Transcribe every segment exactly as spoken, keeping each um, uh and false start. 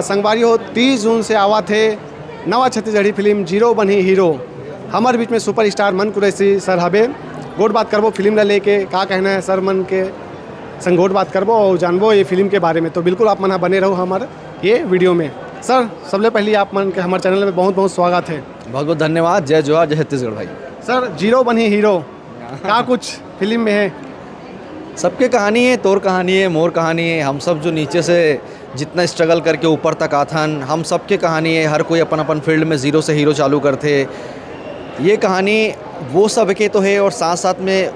संगवारी हो, तीस जून से आवत हे नवा छत्तीसगढ़ी फिल्म जीरो बनही हीरो। हमर बीच में सुपरस्टार मन कुरैशी सर हबे। गोठ बात करबो फिल्म ला लेके, का कहना है सर मन के संग गोठ बात करबो और जानबो ये फिल्म के बारे में। तो बिल्कुल आप मन ह बने रहो हमर ये वीडियो में। सर, सबले पहले आप मन के हमर चैनल में बहुत बहुत स्वागत है। बहुत बहुत धन्यवाद। जय जोहार, जय छत्तीसगढ़ भाई। सर, जीरो बनही हीरो, का कुछ फिल्म में है? सबके कहानी है, तोर कहानी है, मोर कहानी है। हम सब जो नीचे से जितना स्ट्रगल करके ऊपर तक आथन, हम सबके कहानी है। हर कोई अपन अपन फील्ड में जीरो से हीरो चालू करथे। ये कहानी वो सब के तो है, और साथ साथ में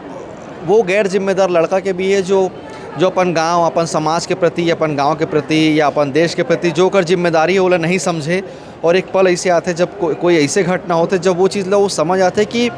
वो गैर जिम्मेदार लड़का के भी है जो जो अपन गांव, अपन समाज के प्रति, अपन गांव के प्रति या अपन देश के प्रति जो ओकर जिम्मेदारी है, ओला नहीं समझे। और एक पल ऐसे आथे जब को, कोई ऐसे घटना होथे जब वो चीज़ ला वो समझ आथे कि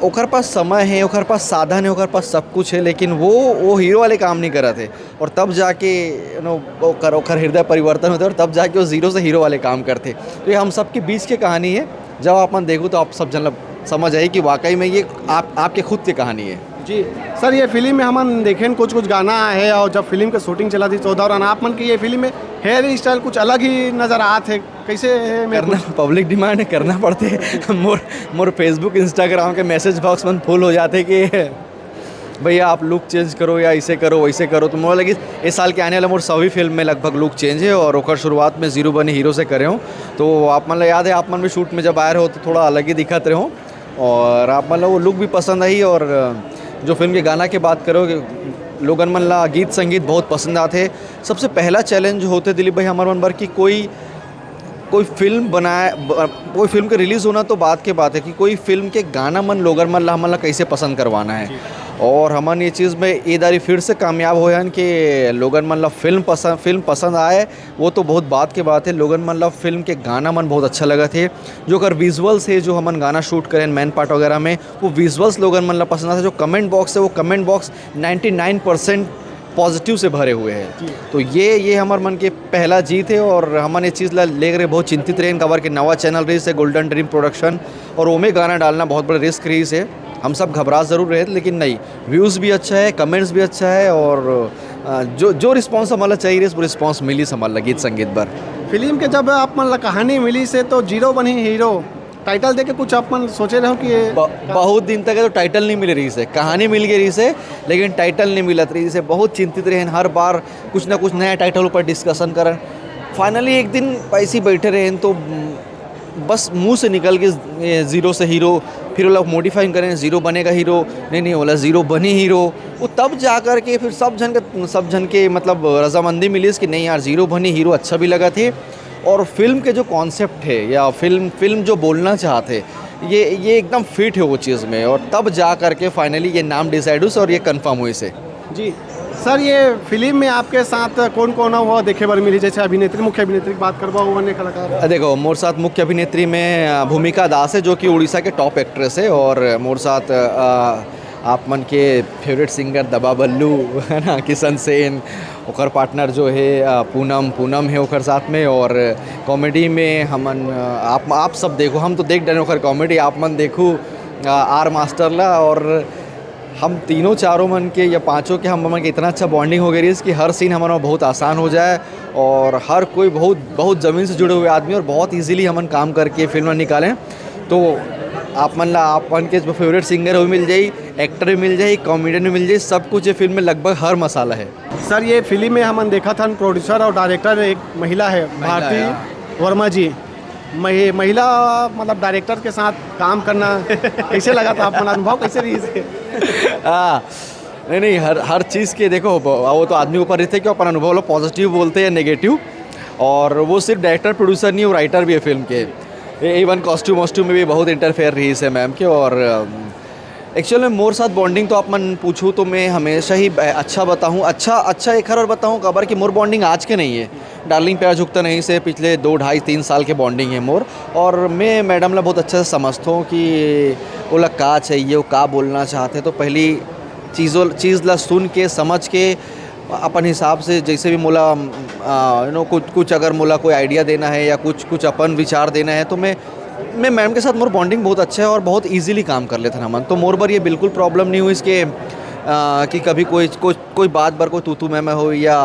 ओकर पास समय है, ओकर पास साधन है, ओकर पास सब कुछ है, लेकिन वो वो हीरो वाले काम नहीं करत है। और तब जाके यू नो ओकर ओकर हृदय परिवर्तन होथे और तब जाके वो जीरो से हीरो वाले काम करथे। तो ये हम सबके बीच के कहानी है। जब आप मन देखो तो आप सब जन ला समझ आही कि वाकई में ये आप आपके खुद के कहानी है। जी सर, ये फिल्म में हमन देखेन कुछ कुछ गाना है और जब फिल्म के शूटिंग चला थी तो दौरान आप मन के ये फिल्म में हेयर स्टाइल कुछ अलग ही नजर आत है, कैसे है? मैं करना पब्लिक डिमांड है, करना पड़ते। मोर मोर फेसबुक, इंस्टाग्राम के मैसेज बॉक्स मन फुल हो जाते कि भैया आप लुक चेंज करो या ऐसे करो, वैसे करो। तो मोला लगी इस साल के आने वाले मोर सभी फिल्म में लगभग लुक चेंज है और ओकर शुरुआत में जीरो बनही हीरो से करे हूँ। तो आप मन ला याद है, आप मन भी शूट में जब आए रहो तो थोड़ा अलग ही दिखत रहे हो और आप मन ला वो लुक भी पसंद आई। और जो फिल्म के गाना की बात करो, लोगन मन ला गीत संगीत बहुत पसंद आते। सबसे पहला चैलेंज होते दिलीप भाई हमर मन बर कि कोई कोई फिल्म बनाए ब- कोई फिल्म के रिलीज होना तो बात के बात है कि कोई फिल्म के गाना मन लोगन मन ला हमन ला कैसे पसंद करवाना है। और हमन ये चीज़ में ये दारी फिर से कामयाब होए हन कि लोगन मन ला फिल्म पसंद फिल्म पसंद आए, वो तो बहुत बात के बात है। लोगन मन ला फिल्म के गाना मन बहुत अच्छा लगत है। जो ओकर विजुअल्स है, जो हमन गाना शूट करें मैन पार्ट वगैरह में, वो विजुअल्स लोगन मन ला पसंद आते। जो कमेंट बॉक्स है, वो comment box ninety nine percent positive से भरे हुए हैं। तो ये ये हमर मन के पहला जीत है और हमन ये चीज़ ला लेकर बहुत चिंतित रहे, काबर के नवा चैनल रही है गोल्डन ड्रीम प्रोडक्शन और ओमे गाना डालना बहुत बड़ा रिस्क रही है। हम सब घबरा ज़रूर रहे थे, लेकिन नहीं, व्यूज़ भी अच्छा है, कमेंट्स भी अच्छा है और अ, जो जो रिस्पॉन्स हमला चाहिए, वो रिस्पॉन्स मिली हमला गीत संगीत बर। फिल्म के जब आप मन ला कहानी मिली से तो जीरो बनही हीरो टाइटल देके कुछ आप मन सोचे रहो कि ये ब- बहुत दिन तक है तो टाइटल नहीं मिल रही से, कहानी मिल गई रही से, लेकिन टाइटल नहीं मिलत रही से। बहुत चिंतित रहे, हर बार कुछ ना कुछ नया टाइटल ऊपर डिस्कशन करन। फाइनली एक दिन ऐसे ही बैठे रहे तो बस मुंह से निकल के ये जीरो से हीरो, फिर ओला मॉडिफाइंग करें, जीरो बनेगा हीरो, नहीं नहीं, ओला जीरो बनी हीरो। वो तब जा कर के फिर सब जन के सब जन के मतलब रजामंदी मिली कि नहीं यार, जीरो बनी हीरो अच्छा भी लगा थे। और फिल्म के जो कॉन्सेप्ट है या फिल्म फिल्म जो बोलना चाहते, ये ये एकदम फिट है वो चीज़ में। और तब जा करके फाइनली ये नाम डिसाइड हुई और ये कंफर्म हुई से। जी सर, ये फिल्म में आपके साथ कौन कौन हुआ देखे बर मिली, जैसे अभिनेत्री, मुख्य अभिनेत्री की बात करबो, वो अन्य कलाकार? देखो, मोर साथ मुख्य अभिनेत्री में अ, भूमिका दास है, जो कि उड़ीसा के टॉप एक्ट्रेस है, और मोर साथ अ, आप मन के फेवरेट सिंगर दबा बल्लू है ना, किशन सेन, ओकर पार्टनर जो है अ, पूनम पूनम है ओकर साथ में। और कॉमेडी में हमन अ, आप आप सब देखो, हम तो देख डरे ओकर कॉमेडी, आप मन देखू अ, आर मास्टर ला। और हम तीनों चारों मन के या पांचों के हम मन के इतना अच्छा बॉन्डिंग हो गई रही कि हर सीन हमारा बहुत आसान हो जाए और हर कोई बहुत बहुत ज़मीन से जुड़े हुए आदमी और बहुत इजीली हमन काम करके फिल्म निकालें। तो आप मन ला आप मन के जो फेवरेट सिंगर है वो मिल जाई, एक्टर भी मिल जाई, कॉमेडियन भी मिल जाई, सब कुछ ये फिल्म में लगभग हर मसाला है। सर, ये फिल्म में हमन देखत हन प्रोड्यूसर और डायरेक्टर एक महिला है, भारती वर्मा जी। महि- महिला मतलब डायरेक्टर के साथ काम करना कैसे लगा था आप मन, अनुभव कैसे रही से? हाँ, नहीं नहीं, हर हर चीज़ के देखो ब- वो तो आदमी ऊपर रहते कि अपन अनुभव ला पॉजिटिव बोलते हैं या नेगेटिव। और वो सिर्फ डायरेक्टर प्रोड्यूसर नहीं, वो राइटर भी है फिल्म के। इवन कॉस्ट्यूम वॉस्ट्यूम में भी बहुत इंटरफेयर रही है मैम के। और एक्चुअल में मोर साथ बॉन्डिंग तो आप मन पूछू तो मैं हमेशा ही ब- अच्छा बताऊँ, अच्छा अच्छा एक हर और बताऊँ, काबर कि मोर बॉन्डिंग आज के नहीं है। डार्लिंग प्यार झुकता नहीं से पिछले दो ढाई तीन साल के बॉन्डिंग है मोर। और मैं मैडम ला बहुत अच्छा से समझता हूँ कि ओला का चाहिए, वो का बोलना चाहते हैं। तो पहली चीज़ों चीज़ ला सुन के, समझ के, अपन हिसाब से जैसे भी मोला यू नो कुछ कुछ अगर मोला कोई आइडिया देना है या कुछ कुछ अपन विचार देना है, तो मैं मैं मैम के साथ मोर बॉन्डिंग बहुत अच्छा है और बहुत इजीली काम कर लेते हैं हमन। तो मोर बर ये बिल्कुल प्रॉब्लम नहीं हुई इसके अ, कि कभी कोई, कोई, कोई बात बर कोई तू-तू मैं-मैं होई या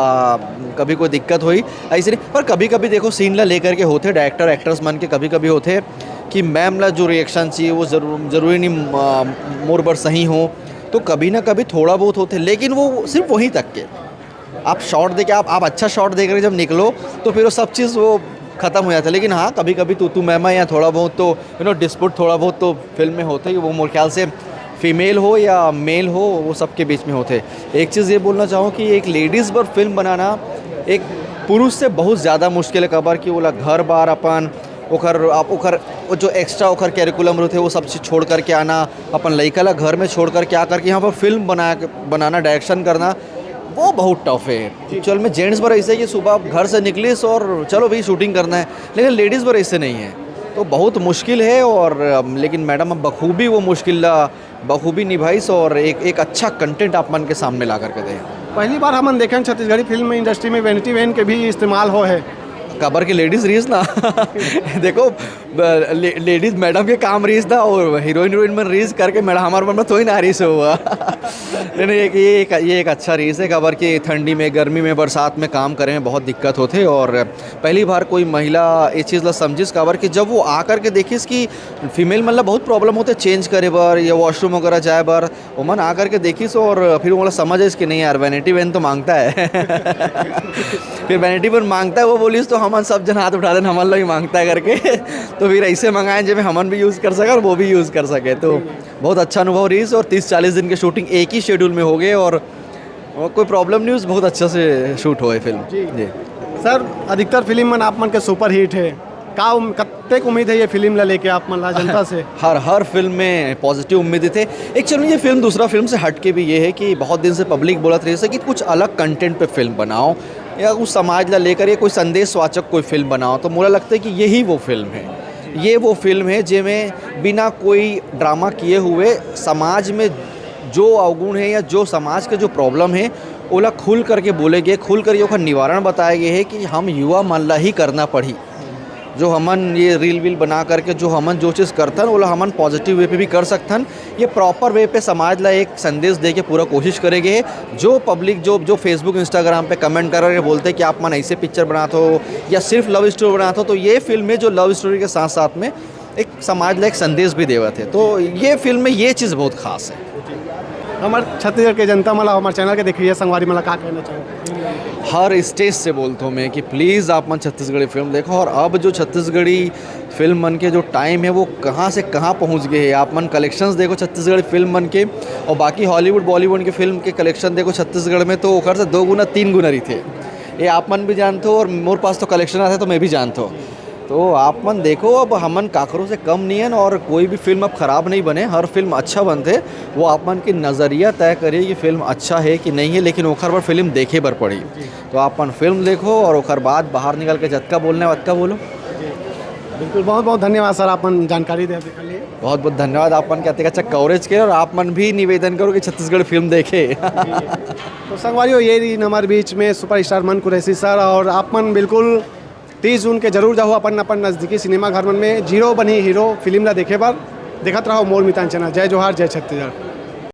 कभी कोई दिक्कत होई, ऐसे नहीं। पर कभी-कभी देखो, सीन ला लेकर के होथे, डायरेक्टर, एक्टर्स मन के कभी-कभी होथे कि मैम ला जो रिएक्शन चाहिए, वो जरू-, जरूरी नहीं, अ, मोर बर सही हो। तो कभी ना कभी थोड़ा बहुत होथे, लेकिन वो सिर्फ वहीं तक के। आप शॉट देके, आप, आप अच्छा शॉट देख रहे, जब निकलो, तो फिर वो सब चीज़ वो ख़त्म हो जाता है। लेकिन हाँ, कभी-कभी तू-तू मैं-मैं या थोड़ा बहुत तो, यू नो, डिस्प्यूट थोड़ा बहुत तो फिल्म में होता ही। वो मोर ख्याल से फीमेल हो या मेल हो, वो सबके बीच में होते। एक चीज़ ये बोलना चाहूँ कि एक लेडीज़ पर फिल्म बनाना एक पुरुष से बहुत ज़्यादा मुश्किल है, काबर कि ओला घर बार अपन ओकर, आप ओकर, वो जो एक्स्ट्रा ओकर करिकुलम रहते, वो सब चीज़ छोड़ करके आना, अपन लइका ला घर में छोड़ करके आ करके यहाँ पर फिल्म बना, बनाना, डायरेक्शन करना, वो बहुत टफ है। एक्चुअल में जेंट्स बर ऐसे है कि सुबह घर से निकलिस और चलो भाई, शूटिंग करना है, लेकिन लेडीज़ बर ऐसे नहीं है, तो बहुत मुश्किल है। और अम, लेकिन मैडम अब बखूबी वो मुश्किल ला बखूबी निभाइस और एक, एक अच्छा कंटेंट आप मन के सामने ला करके दे। पहली बार हमन देखेन छत्तीसगढ़ी फिल्म इंडस्ट्री में वैनिटी वैन के भी इस्तेमाल हो है। काबर के लेडीज रहीस ना। देखो, ब-, ले-, लेडीज मैडम के काम रहीस ना, और हीरोइन हीरोइन मन रहीस करके मैडम हमार मन में थोड़ी ना रहीस हुआ। नहीं, नहीं, एक, ये एक, ये एक अच्छा रहीस है, काबर के ठंडी में, गर्मी में, बरसात में काम करे में बहुत दिक्कत होथे। और पहली बार कोई महिला ये चीज़ ला समझिस, काबर कि जब वो आ करके देखिस कि फीमेल मन ला बहुत प्रॉब्लम होथे चेंज करे बर या वॉशरूम वगैरह जाए बर, ओमन आ करके देखिस और फिर ओला समझ आइस कि नहीं यार, वैनिटी वैन तो मांगता है। फिर वैनिटी वैन मांगता है, वो बोलिस, तो हमन सब जन हाथ उठा देन, हमन ला भी मांगता है करके। तो फिर ऐसे मंगाए, जेमे हमन भी यूज़ कर सके और वो भी यूज़ कर सके। तो बहुत अच्छा अनुभव रहीस और तीस चालीस दिन के शूटिंग एक ही शेड्यूल में हो गए और, और कोई प्रॉब्लम नहीं, बहुत अच्छा से शूट होए फिल्म। जी। जी। सर, अधिकतर फिल्म मन आप मन के सुपरहिट है, का उम-, कतेक उम्मीद है ये फिल्म ला लेके आप मन ला जनता से? हर, हर फिल्म में पॉजिटिव उम्मीद थे। एक्चुअली ये फिल्म दूसरा फिल्म से हट के भी ये है कि बहुत दिन से पब्लिक बोलत रहीस कि कुछ अलग कंटेंट पे फिल्म बनाओ या उस समाज ला लेकर ये कोई संदेशवाचक कोई फिल्म बनाओ, तो मोला लगता है कि यही वो फिल्म है। ये वो फिल्म है जेमे बिना कोई ड्रामा किए हुए समाज में जो अवगुण है या जो समाज के जो प्रॉब्लम है, ओला खुल करके बोले गए, खुल करके ओकर निवारण बताए गए है कि हम युवा मन ला ही करना पड़ी। जो हमन ये रील वील बना करके जो हमन जो चीज़ करथन, ओला हमन पॉजिटिव वे पे भी कर सकथन। ये प्रॉपर वे पे समाज ला एक संदेश दे के पूरा कोशिश करे गए है। जो पब्लिक जो, जो Facebook, Instagram पे कमेंट कर रहे बोलते हैं कि आप मन ऐसे पिक्चर बनात हो या सिर्फ लव स्टोरी बनात हो, तो ये फिल्म में जो लव स्टोरी के साथ साथ में एक समाज ला एक संदेश भी देवत है। तो ये फिल्म में ये चीज़ बहुत खास है। हमार छत्तीसगढ़ के जनता मन ला, हमार चैनल के देख रही है, संगवारी मन ला का कहना चाहो? हर स्टेज से बोलता हूँ मैं कि प्लीज़ आप मन छत्तीसगढ़ी फिल्म देखो। और अब जो छत्तीसगढ़ी फिल्म मन के जो टाइम है, वो कहाँ से कहाँ पहुँच गए है। आप मन कलेक्शंस देखो छत्तीसगढ़ी फिल्म मन के, और बाकी हॉलीवुड बॉलीवुड के फिल्म के कलेक्शन देखो छत्तीसगढ़ में, तो ओकर से दो गुना तीन गुना रहिथे। ये आप मन भी जानते हो और मोर पास तो कलेक्शन आथे तो मैं भी जानता हूँ। तो आप मन देखो, अब हमन काकरो से कम नहीं है और कोई भी फिल्म अब खराब नहीं बने, हर फिल्म अच्छा बनथे। वो आप मन के नज़रिया तय करिए कि फिल्म अच्छा है कि नहीं है, लेकिन ओखर बर फिल्म देखे बर पड़ी। तो आप मन फिल्म देखो और ओखर बाद बाहर निकल के जतका बोलना है, ओतका बोलो। बिल्कुल, बहुत बहुत धन्यवाद सर, आप मन जानकारी दे के लिए। बहुत बहुत धन्यवाद आप मन के अतेक अच्छा कवरेज के, और आप मन भी निवेदन करो कि छत्तीसगढ़ फिल्म देखे। तो संगवारी हो, ये रही हमारे बीच में सुपरस्टार मन कुरैशी सर, और आप मन बिल्कुल तीस जून के जरूर जाओ अपन अपन नजदीकी सिनेमा घर मन में जीरो बनी हीरो फिल्म ला देखे बर। देखत रहो मोर मितान चैनल। जय जोहार, जय छत्तीसगढ़।